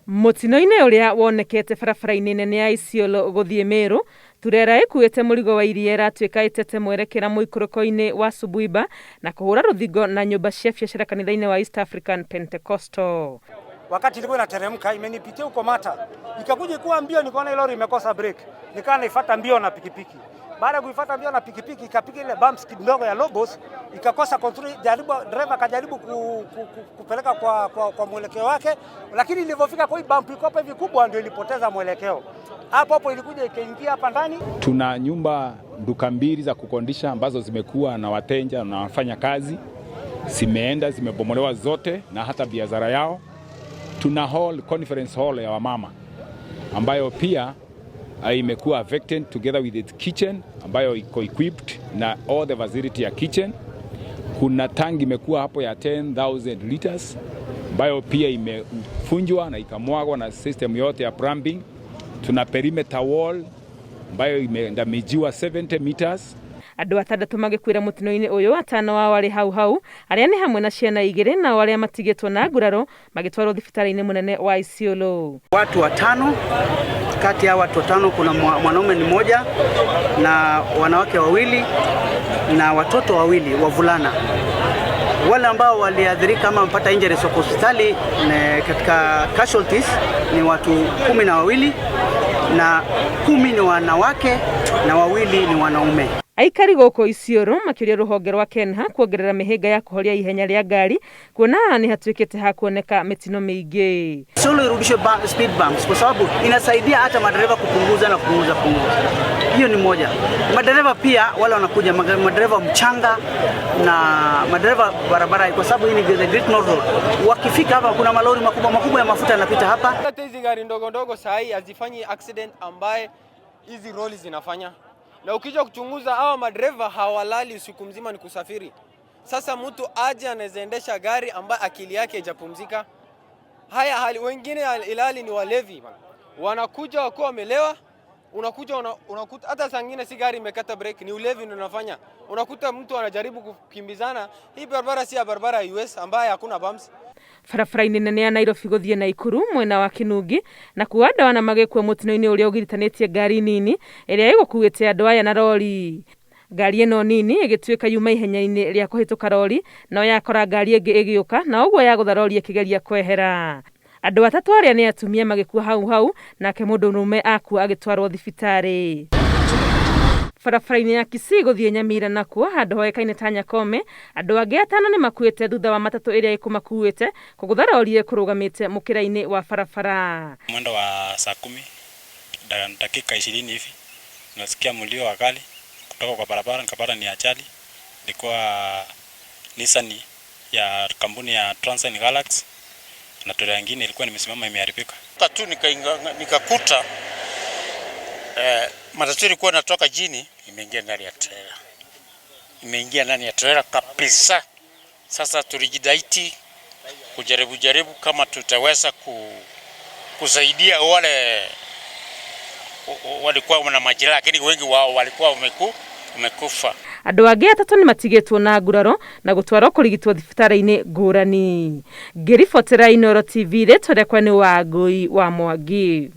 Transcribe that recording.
Mũtino-inĩ ũrĩa wonekete barabara-inĩ nene ya Isiolo gũthiĩ Meru, turera ĩkuĩte mũrigo wa iria ĩratuĩka ĩtete mwerekera mũikũrũko-inĩ wa Subuiba na kũhũra rũthingo na nyũmba cia biacara kanitha-inĩ wa East African Pentecostal. Wakati ilikuwa inateremka imenipitia huko Mata, ikakuja kuwa mbio, nikaona lori imekosa brake, nikawa naifuata mbio na pikipiki. Baada ya kuifuata mbio na pikipiki, ikapiga ile bumps kidogo ya Lobos, ikakosa control, jaribu driver akajaribu kupeleka kwa mwelekeo wake, lakini ilivyofika kwa hii bump iko hapa hivi kubwa, ndio ilipoteza mwelekeo. Hapo hapo ilikuja ikaingia hapa ndani. Tuna nyumba duka mbili za kukondisha ambazo zimekuwa na wateja na wafanya kazi, zimeenda zimebomolewa zote na hata biashara yao. Tuna hall, conference hall ya wamama ambayo pia imekuwa affected together with its kitchen ambayo iko equipped na all the facility ya kitchen. Kuna tangi imekuwa hapo ya 10,000 liters ambayo pia imevunjwa na ikamwagwa na system yote ya plumbing. Tuna perimeter wall ambayo imedamagiwa 70 meters. Andũ atandatũ magĩkuĩra mũtino-inĩ ũyũ, atano ao arĩ hau hau, arĩa nĩ hamwe na ciana igĩrĩ, nao arĩa matigĩtwo na nguraro magĩtwarwo thibitarĩ-inĩ mũnene wa Isiolo. Watu watano, kati ya watu watano kuna mwanaume ni mmoja na wanawake wawili na watoto wawili wavulana. Wale ambao waliathirika ama mpata injuries wako hospitali katika casualties ni watu 12 na 10 ni wanawake na wawili ni wanaume. Aikari gũkũ Isiolo makĩũria rũhonge rwa KENHA kuongerera mĩhĩnga ya kũhoria ihenya rĩa ngari kuona haha nĩ hatuĩkĩte ha kuoneka mĩtino mĩingĩ. Isiolo irudishwe speed bumps kwa sababu inasaidia hata madereva kupunguza na kupunguza punguza. Hiyo ni moja. Madereva pia wale wanakuja madereva mchanga na madereva barabara, kwa sababu hii ni the Great North Road. Wakifika hapa kuna malori makubwa makubwa ya mafuta yanapita hapa. Hata hizi gari ndogo ndogo saa hii hazifanyi accident ambaye hizi lori zinafanya, na ukija kuchunguza hawa madereva hawalali usiku mzima, ni kusafiri. Sasa mtu aje anaweza endesha gari ambaye akili yake haijapumzika? Haya hali wengine ilali ni walevi bana, wanakuja wakiwa wamelewa, unakuja unakuta hata saa ingine si gari imekata break, ni ulevi ndio unafanya. Unakuta mtu anajaribu kukimbizana. Hii barabara si ya barabara ya US ambaye hakuna bumps. Barabara-inĩ nene ya Nairobi gũthiĩ Naikuru mwena wa Kinungi na kuo andũ ana magĩkua mũtino-inĩ ũrĩa ũgiritanĩtie ngari nini ĩrĩa ĩgũkuĩte andũ aya na rori. Ngari ĩno nini ĩgĩtuĩka yuma ihenya-inĩ rĩa kũhĩtũka rori no yakora ngari ĩngĩ ĩgĩũka na ũguo yagũtha rori ĩkĩgeria kwehera. Andũ atatũ arĩa nĩ atumia magĩkua hau hau nake mũndũrũme akua agĩtwarwo thibitarĩ. Barabara-inĩ ya Kisii gũthiĩ Nyamira nakuo handũ hoĩkaine ta Nyakome andũ angĩ atano nĩ makuĩte thutha wa matatũ ĩrĩa ĩkũmakuĩte kũgũtha rori ĩkũrũgamĩte mũkĩra-inĩ wa barabara. Mwendo wa saa 10 dakika 20 hivi nasikia mlio wa gari kutoka kwa barabara, nikapata ni ajali. Ilikuwa Nissan ya kampuni ya Transline Galaxy na trailer nyingine ilikuwa nimesimama imeharibika. Tu nikakuta matatu ilikuwa inatoka chini imeingia ndani ya trailer, imeingia ndani ya trailer kabisa. Sasa tulijitahidi kujaribu jaribu kama tutaweza kusaidia wale walikuwa na majeraha, lakini wengi wao walikuwa wamekufa. Andũ angĩ atatũ nĩ matigĩtwo na nguraro na gũtwarwo kũrigitwo thibitarĩ-inĩ ngũrani. Ngĩribotera Inooro TV, rĩtwa rĩakwa nĩ Wangũi wa Mwangi.